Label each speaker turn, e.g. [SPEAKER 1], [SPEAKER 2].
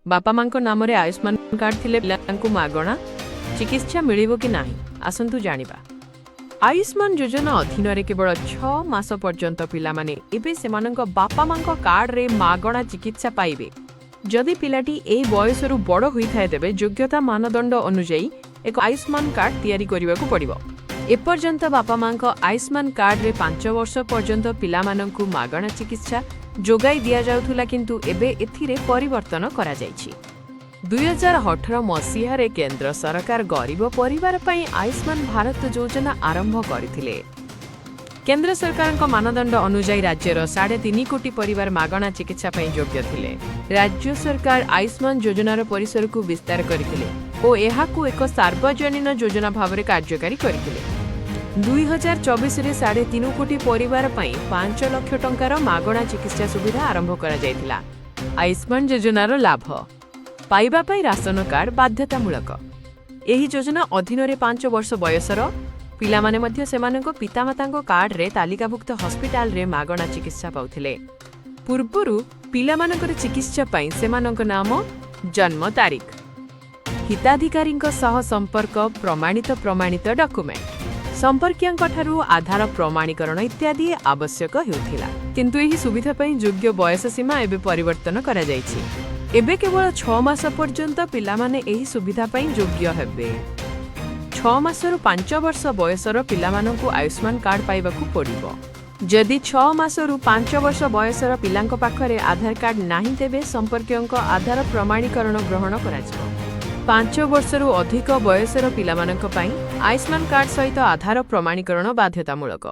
[SPEAKER 1] ବାପା ମାଙ୍କ ନାମରେ ଆୟୁଷ୍ମାନ କାର୍ଡ ଥିଲେ ପିଲାଙ୍କୁ ମାଗଣା ଚିକିତ୍ସା ମିଳିବ କି ନାହିଁ, ଆସନ୍ତୁ ଜାଣିବା। ଆୟୁଷ୍ମାନ ଯୋଜନା ଅଧୀନରେ କେବଳ 6 ମାସ ପର୍ଯ୍ୟନ୍ତ ପିଲାମାନେ ଏବେ ସେମାନଙ୍କ ବାପା ମାଙ୍କ କାର୍ଡରେ ମାଗଣା ଚିକିତ୍ସା ପାଇବେ। ଯଦି ପିଲାଟି ଏହି ବୟସରୁ ବଡ଼ ହୋଇଥାଏ, ତେବେ ଯୋଗ୍ୟତା ମାନଦଣ୍ଡ ଅନୁଯାୟୀ ଏକ ଆୟୁଷ୍ମାନ କାର୍ଡ ତିଆରି କରିବାକୁ ପଡ଼ିବ। ଏପର୍ଯ୍ୟନ୍ତ ବାପା ମାଙ୍କ ଆୟୁଷ୍ମାନ କାର୍ଡରେ 5 ବର୍ଷ ପର୍ଯ୍ୟନ୍ତ ପିଲାମାନଙ୍କୁ ମାଗଣା ଚିକିତ୍ସା ଯୋଗାଇ ଦିଆଯାଉଥିଲା, କିନ୍ତୁ ଏବେ ଏଥିରେ ପରିବର୍ତ୍ତନ କରାଯାଇଛି। 2018 ମସିହାରେ କେନ୍ଦ୍ର ସରକାର ଗରିବ ପରିବାର ପାଇଁ ଆୟୁଷ୍ମାନ ଭାରତ ଯୋଜନା ଆରମ୍ଭ କରିଥିଲେ। କେନ୍ଦ୍ର ସରକାରଙ୍କ ମାନଦଣ୍ଡ ଅନୁଯାୟୀ ରାଜ୍ୟର 3.5 କୋଟି ପରିବାର ମାଗଣା ଚିକିତ୍ସା ପାଇଁ ଯୋଗ୍ୟ ଥିଲେ। ରାଜ୍ୟ ସରକାର ଆୟୁଷ୍ମାନ ଯୋଜନାର ପରିସରକୁ ବିସ୍ତାର କରିଥିଲେ ଓ ଏହାକୁ ଏକ ସାର୍ବଜନୀନ ଯୋଜନା ଭାବରେ କାର୍ଯ୍ୟକାରୀ କରିଥିଲେ। 2024ରେ 3.5 କୋଟି ପରିବାର ପାଇଁ 5 ଲକ୍ଷ ଟଙ୍କାର ମାଗଣା ଚିକିତ୍ସା ସୁବିଧା ଆରମ୍ଭ କରାଯାଇଥିଲା। ଆୟୁଷ୍ମାନ ଯୋଜନାର ଲାଭ ପାଇବା ପାଇଁ ରାସନ କାର୍ଡ ବାଧ୍ୟତାମୂଳକ। ଏହି ଯୋଜନା ଅଧୀନରେ 5 ବର୍ଷ ବୟସର ପିଲାମାନେ ମଧ୍ୟ ସେମାନଙ୍କ ପିତାମାତାଙ୍କ କାର୍ଡରେ ତାଲିକାଭୁକ୍ତ ହସ୍ପିଟାଲରେ ମାଗଣା ଚିକିତ୍ସା ପାଉଥିଲେ। ପୂର୍ବରୁ ପିଲାମାନଙ୍କର ଚିକିତ୍ସା ପାଇଁ ସେମାନଙ୍କ ନାମ, ଜନ୍ମ ତାରିଖ, ହିତାଧିକାରୀଙ୍କ ସହ ସମ୍ପର୍କ ପ୍ରମାଣିତ ପ୍ରମାଣିତ ଡକୁମେଣ୍ଟ, ସମ୍ପର୍କୀୟଙ୍କଠାରୁ ଆଧାର ପ୍ରମାଣୀକରଣ ଇତ୍ୟାଦି ଆବଶ୍ୟକ ହେଉଥିଲା। କିନ୍ତୁ ଏହି ସୁବିଧା ପାଇଁ ଯୋଗ୍ୟ ବୟସ ସୀମା ଏବେ ପରିବର୍ତ୍ତନ କରାଯାଇଛି। ଏବେ କେବଳ 6 ମାସ ପର୍ଯ୍ୟନ୍ତ ପିଲାମାନେ ଏହି ସୁବିଧା ପାଇଁ ଯୋଗ୍ୟ ହେବେ। 6 ମାସରୁ 5 ବର୍ଷ ବୟସର ପିଲାମାନଙ୍କୁ ଆୟୁଷ୍ମାନ କାର୍ଡ ପାଇବାକୁ ପଡ଼ିବ। ଯଦି 6 ମାସରୁ 5 ବର୍ଷ ବୟସର ପିଲାଙ୍କ ପାଖରେ ଆଧାର କାର୍ଡ ନାହିଁ, ତେବେ ସମ୍ପର୍କୀୟଙ୍କ ଆଧାର ପ୍ରମାଣୀକରଣ ଗ୍ରହଣ କରାଯିବ। 5 ବର୍ଷରୁ ଅଧିକ ବୟସର ପିଲାମାନଙ୍କ ପାଇଁ ଆୟୁଷ୍ମାନ କାର୍ଡ ସହିତ ଆଧାର ପ୍ରମାଣୀକରଣ ବାଧ୍ୟତାମୂଳକ।